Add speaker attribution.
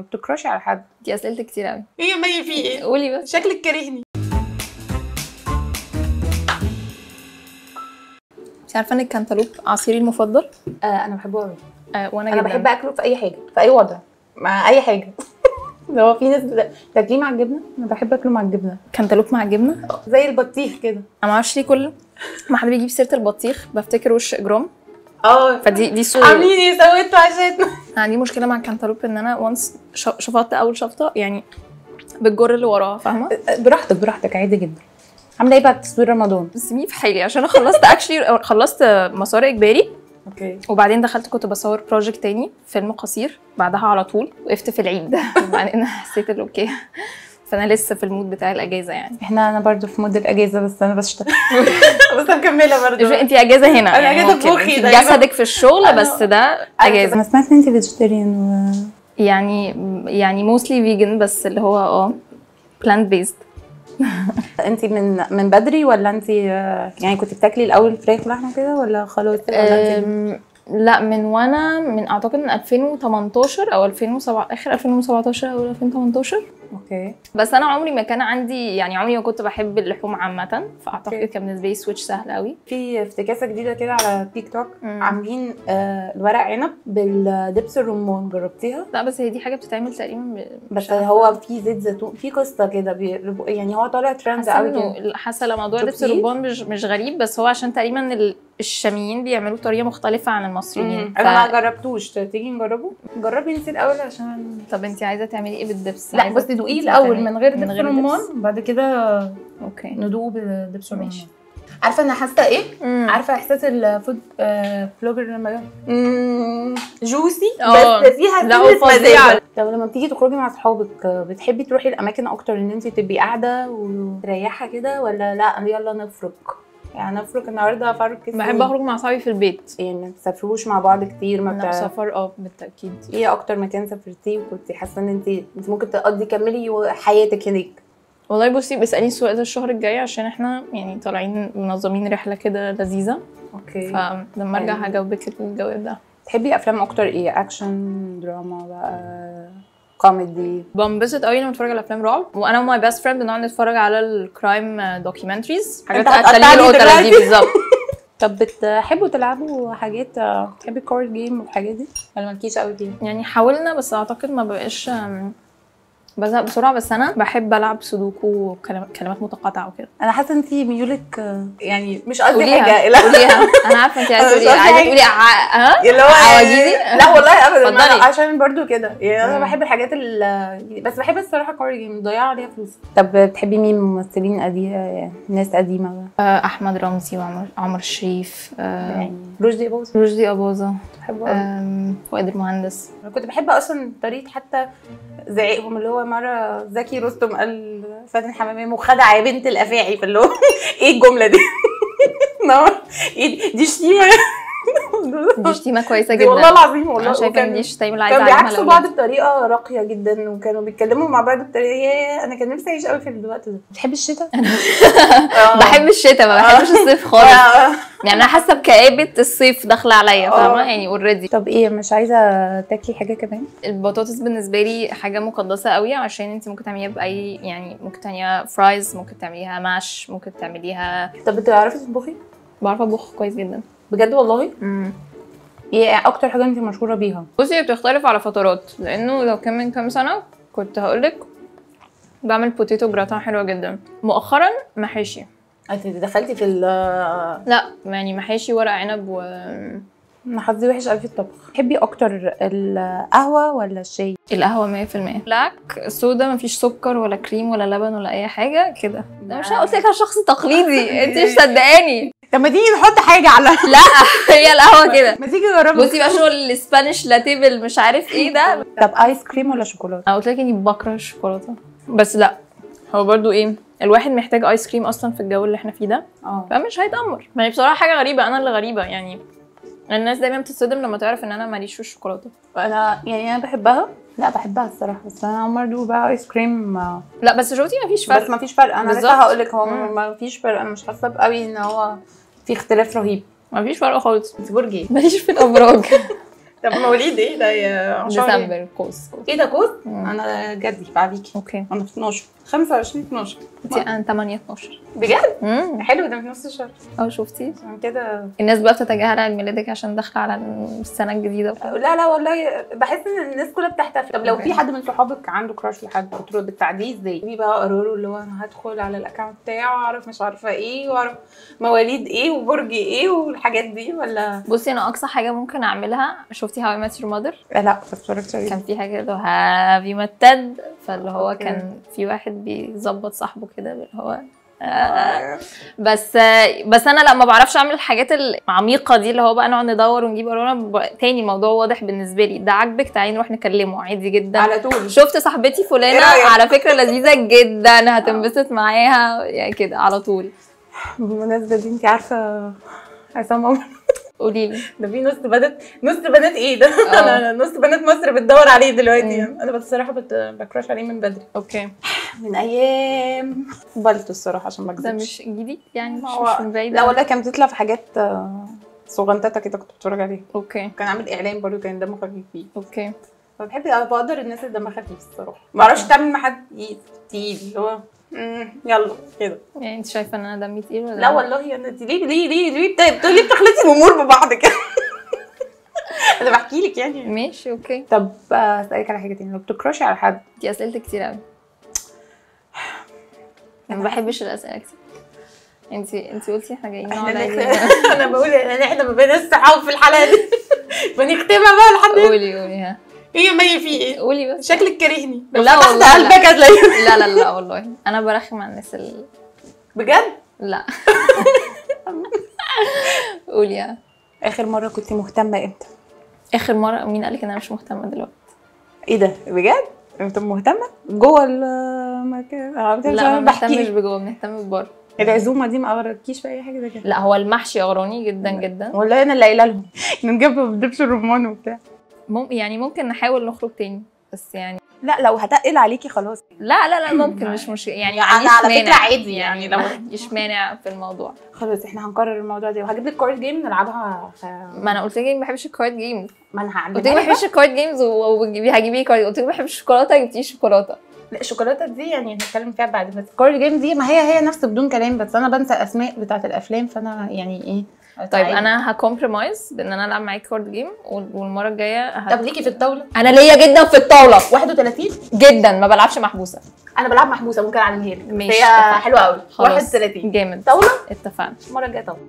Speaker 1: ما بت crush ي على حد؟
Speaker 2: دي اسئلتك كتير قوي.
Speaker 1: ايه يا مي في ايه؟
Speaker 2: قولي بس.
Speaker 1: شكلك كارهني.
Speaker 2: انت عارفه ان الكنتالوب عصيري المفضل؟
Speaker 1: انا بحبه قوي.
Speaker 2: وانا
Speaker 1: انا
Speaker 2: جدا
Speaker 1: بحب اكله في اي حاجة، في اي وضع، مع اي حاجة. اللي هو في ناس تاكليه مع الجبنة، انا بحب اكله مع الجبنة.
Speaker 2: كنتالوب مع الجبنة
Speaker 1: زي البطيخ كده.
Speaker 2: انا ما اعرفش ليه كل ما حد بيجيب سيره البطيخ بفتكر وش اجرام. فدي صوره.
Speaker 1: عاملين ايه؟ سويتوا عشان
Speaker 2: عندي مشكلة مع الكنتالوب ان انا once شفطت اول شفطه يعني بالجر اللي وراها، فاهمه؟
Speaker 1: براحتك براحتك عادي جدا. عامله ايه بعد تصوير رمضان؟
Speaker 2: سيبيني في حالي عشان انا خلصت actually، خلصت مسار اجباري.
Speaker 1: okay.
Speaker 2: وبعدين دخلت كنت بصور project تاني، فيلم قصير، بعدها على طول وقفت في العيد. وبعدين حسيت ان okay، فانا لسه في ال mood بتاع الاجازة يعني.
Speaker 1: انا برضو في mood الاجازة، بس انا بشتغل. بس انا مكملة برضو.
Speaker 2: انت اجازه هنا
Speaker 1: انا
Speaker 2: يعني،
Speaker 1: اجازه في مخي
Speaker 2: دايما، جسدك في الشغل بس ده اجازه.
Speaker 1: انا سمعت ان انت vegetarian
Speaker 2: يعني mostly vegan، بس اللي هو plant based.
Speaker 1: انت من بدري ولا انت يعني كنت بتاكلي الاول فراخ ولحمه كده ولا خلاص؟
Speaker 2: لا، من وانا من اعتقد من 2018 او 2007، اخر 2017 او 2018.
Speaker 1: okay.
Speaker 2: بس انا عمري ما كان عندي يعني، عمري ما كنت بحب اللحوم عامة، فاعتقد كان بالنسبة لي switch سهل قوي.
Speaker 1: في افتكاسه جديدة كده على تيك توك، عاملين الورق عنب بالدبس الرمان، جربتيها؟
Speaker 2: لا، بس هي دي حاجة بتتعمل تقريبا
Speaker 1: بس هو في زيت زيتون، في قصة كده يعني هو طالع ترند قوي كده.
Speaker 2: حاسه لو موضوع دبس الرمان مش غريب، بس هو عشان تقريبا الشاميين بيعملوه بطريقة مختلفة عن المصريين.
Speaker 1: انا ما جربتوش، تيجي نجربه؟ جربي انت الاول عشان.
Speaker 2: طب انت عايزه تعملي ايه بالدبس؟
Speaker 1: لا بس دوقيه الاول من غير دبس رمان، بعد كده
Speaker 2: okay
Speaker 1: ندوقه بالدبس الرمان. عارفه انا حاسه ايه؟ عارفه احساس ال food blogger لما juicy بس فيها سنة مزاج. طب لما بتيجي تخرجي مع اصحابك بتحبي تروحي الاماكن اكتر ان انت تبقي قاعدة وتريحه كده، ولا لا يلا نفرك؟ يعني نفرك النهارده فرك.
Speaker 2: بحب اخرج مع اصحابي في البيت.
Speaker 1: يعني ما بتسافروش مع بعض كتير؟ ما
Speaker 2: سفر بالتاكيد.
Speaker 1: ايه اكتر مكان سافرتيه وكنتي حاسه ان انت ممكن تقضي كملي حياتك هناك؟
Speaker 2: والله بصي، بسألني السؤال ده الشهر الجاي عشان احنا يعني طالعين منظمين رحله كده لذيذة.
Speaker 1: okay.
Speaker 2: فلما ارجع هجاوبك الجواب ده.
Speaker 1: تحبي افلام اكتر ايه؟ اكشن، دراما بقى، كوميدي؟
Speaker 2: بنبسط قوي لما اتفرج على افلام رعب، وانا و my best friend بنقعد نتفرج على ال crime documentaries، حاجات قتلين القتلة دي بالظبط.
Speaker 1: طب بتحبوا تلعبوا حاجات؟ بتحبي ال card game والحاجات دي ولا مالكيش قوي فيها؟
Speaker 2: يعني حاولنا، بس اعتقد ما بقاش، بزهق بسرعة. بس انا بحب العب سودوكو وكلمات متقاطعه وكده.
Speaker 1: انا حاسه انت ميولك يعني مش قصدي حاجة،
Speaker 2: قوليها. انا عارفه انت عايزه تقولي، عايزه تقولي
Speaker 1: اللي هو
Speaker 2: عواجيزي.
Speaker 1: لا والله ابدا، عشان برضو كده يعني انا بحب الحاجات بس بحب الصراحة card game، مضيعة عليها فلوس. طب بتحبي مين ممثلين قديمة، ناس قديمة
Speaker 2: بقى؟ احمد رمزي وعمر الشريف،
Speaker 1: رشدي اباظة.
Speaker 2: رشدي اباظة
Speaker 1: بحبه قوي.
Speaker 2: فؤاد المهندس.
Speaker 1: انا كنت بحب اصلا طريقه حتى زعيقهم، اللي هو مرة زكي رستم قال فاتن حمامه وخدع يا بنت الافاعي، فاللي هو ايه الجملة دي؟ ايه دي؟ شتيمه.
Speaker 2: دي شتيمه كويسة جدا
Speaker 1: والله العظيم. والله
Speaker 2: انا شايفه ان دي شتايم اللي عايزه
Speaker 1: اعلمها. كانوا بيعكسوا بعض بطريقة راقية جدا، وكانوا بيتكلموا مع بعض بطريقة، انا كان نفسي اعيش قوي في الوقت ده. بتحبي الشتاء؟
Speaker 2: بحب الشتاء، ما بحبش الصيف خالص. يعني انا حاسه بكآبه الصيف داخله عليا، فاهمه يعني already.
Speaker 1: طب ايه، مش عايزه تاكلي حاجة كمان؟
Speaker 2: البطاطس بالنسبة لي حاجة مقدسة قوي، عشان انت ممكن تعمليها باي، يعني ممكن تعمليها fries، ممكن تعمليها mash، ممكن تعمليها.
Speaker 1: طب بتعرفي تطبخي؟
Speaker 2: بعرف اطبخ كويس جدا.
Speaker 1: بجد والله؟ ايه اكتر حاجة انت مشهورة بيها؟
Speaker 2: بصي، هي بتختلف على فترات، لانه لو كان من كام سنة كنت هقولك بعمل potato gratin حلوة جدا. مؤخرا محاشي.
Speaker 1: انت دخلتي في
Speaker 2: لا يعني محاشي ورق عنب و
Speaker 1: انا حظي وحش قوي في الطبخ. تحبي اكتر القهوة ولا الشاي؟
Speaker 2: القهوة 100%. black سودا، مفيش سكر ولا كريم ولا لبن ولا اي حاجة كده. ده مش قلت لك انا شخص تقليدي، انت مش صدقاني.
Speaker 1: طب ما تيجي نحط حاجة على
Speaker 2: لا هي القهوة كده.
Speaker 1: ما تيجي نجربها.
Speaker 2: بصي بقى شغل ال Spanish latte مش عارف ايه ده.
Speaker 1: طب ايس كريم ولا شوكولاتة؟
Speaker 2: انا قلت لك اني بكره الشوكولاتة، بس لا هو برضو ايه، الواحد محتاج ايس كريم اصلا في الجو اللي احنا فيه ده، فمش هيتأمر. يعني بصراحة حاجة غريبة، انا اللي غريبة يعني. الناس دايما بتتصدم لما تعرف ان انا ماليش في الشوكولاتة.
Speaker 1: انا يعني انا بحبها، لا بحبها الصراحة، بس انا برضه بقى ايس كريم.
Speaker 2: لا بس شوفتي مفيش فرق.
Speaker 1: بس مفيش فرق، انا لسه هقول لك هو مفيش فرق، انا مش حاسه قوي ان هو في اختلاف رهيب.
Speaker 2: مفيش فرق خالص.
Speaker 1: انت برج ايه؟
Speaker 2: ماليش في الابراج.
Speaker 1: طب مواليد ايه ده يا
Speaker 2: ديسمبر؟ قوس.
Speaker 1: ايه ده قوس؟ انا جدي بعديكي.
Speaker 2: okay.
Speaker 1: انا في 12 25 12.
Speaker 2: انت انا 8 12.
Speaker 1: بجد؟ حلو ده في نص الشهر.
Speaker 2: شفتي؟
Speaker 1: عشان كده
Speaker 2: الناس بقى بتتجاهل عيد ميلادك عشان داخله على السنة الجديدة.
Speaker 1: لا لا والله بحس ان الناس كلها بتحتفل. طب لو في حد من صحابك عنده crush لحد بتساعديه ازاي؟ في بقى قراره اللي هو انا هدخل على ال account بتاعه واعرف مش عارفه ايه واعرف مواليد ايه وبرج ايه والحاجات دي ولا؟
Speaker 2: بصي انا اقصى حاجة ممكن اعملها، شفتي How I Met Your Mother؟
Speaker 1: لا ما اتفرجتش عليه.
Speaker 2: كان في حاجة اللي هو have you met Ted، فاللي هو كان في واحد بيظبط صاحبه كده اللي هو بس انا لا ما بعرفش اعمل الحاجات العميقة دي اللي هو بقى نقعد ندور ونجيب ارانا. تاني الموضوع واضح بالنسبة لي، ده عاجبك تعالي نروح نكلمه عادي جدا
Speaker 1: على طول.
Speaker 2: شفت صاحبتي فلانه على فكرة لذيذة جدا هتنبسط معاها يعني كده على طول.
Speaker 1: بالمناسبة دي انت عارفه عصام عمر؟
Speaker 2: قولي لي.
Speaker 1: ده في نص بنات، نص بنات ايه ده؟ انا نص بنات مصر بتدور عليه دلوقتي. انا بصراحة ب crush عليه من بدري.
Speaker 2: okay.
Speaker 1: من ايام بالتو الصراحة عشان ما اكذبش.
Speaker 2: ده مش جديد يعني، مش من بعيد.
Speaker 1: لا والله كان بتطلع في حاجات صغنططه كده كنت بتفرج عليها.
Speaker 2: okay.
Speaker 1: كان عامل اعلان برضه كان دمه خفيف فيه.
Speaker 2: okay.
Speaker 1: فبحب بقدر الناس اللي دمها خفيف الصراحة. ما اعرفش اتعامل مع حد تقيل اللي هو يلا كده.
Speaker 2: يعني انت شايفه ان انا دمي تقيل ولا
Speaker 1: لا؟ والله انا انت ليه ليه ليه ليه بتقولي بتخلطي الامور ببعض كده؟ انا بحكي لك يعني.
Speaker 2: ماشي okay.
Speaker 1: طب اسالك على حاجة تاني، لو بت crush ي على حد.
Speaker 2: دي اسئلتك كتير قوي. انا ما بحبش الاسئلة كتير. انت قلتي احنا جايين نقعد.
Speaker 1: انا بقول ان احنا ما بقيناش صحاب في الحلقة دي بنختمها بقى لحد.
Speaker 2: قولي قولي. ها
Speaker 1: ايه مي في ايه؟
Speaker 2: قولي بس.
Speaker 1: شكلك كارهني.
Speaker 2: لا والله
Speaker 1: قلبك هتلاقيه.
Speaker 2: لا لا لا والله انا برخم على الناس
Speaker 1: بجد؟
Speaker 2: لا. قولي. يا
Speaker 1: اخر مرة كنت مهتمة امتى؟
Speaker 2: اخر مرة؟ مين قالك ان انا مش مهتمة دلوقتي؟
Speaker 1: ايه ده بجد؟ انت مهتمة جوه المكان؟
Speaker 2: لا ما بهتمش بجوه، بنهتم ببره.
Speaker 1: العزومة دي ما اغرتكيش في اي حاجة زي كده؟
Speaker 2: لا هو المحشي اغراني جدا جدا
Speaker 1: والله. انا اللي قايله لهم نجيب دبش الرمان وبتاع.
Speaker 2: يعني ممكن نحاول نخرج تاني بس يعني
Speaker 1: لا لو هتقل عليكي خلاص.
Speaker 2: لا لا لا ممكن، مش مشكلة يعني.
Speaker 1: انا على فكرة عادي يعني لو
Speaker 2: مش مانع في الموضوع.
Speaker 1: خلاص احنا هنكرر الموضوع ده وهجيب لك card game نلعبها.
Speaker 2: ما انا قلت لك ما بحبش ال card games.
Speaker 1: ما انا هعمل.
Speaker 2: قلت لك ما بحبش ال card games وهجيبي card. قلت لك ما بحبش الشوكولاتة جبتي شوكولاتة.
Speaker 1: لا الشوكولاتة دي يعني هنتكلم فيها بعد، بس ال card game دي ما هي نفس بدون كلام، بس انا بنسى الاسماء بتاعه الافلام فانا يعني ايه.
Speaker 2: طيب انا ه compromise بان انا العب معاك card game والمرة الجاية
Speaker 1: طب ليكي في الطاولة؟
Speaker 2: انا ليا جدا في الطاولة.
Speaker 1: 31
Speaker 2: جدا. ما بلعبش محبوسة.
Speaker 1: انا بلعب محبوسة ممكن اعلمها لك.
Speaker 2: ماشي
Speaker 1: هي حلوة قوي. 31
Speaker 2: جامد.
Speaker 1: طاولة
Speaker 2: اتفقنا.
Speaker 1: المرة الجاية طاولة.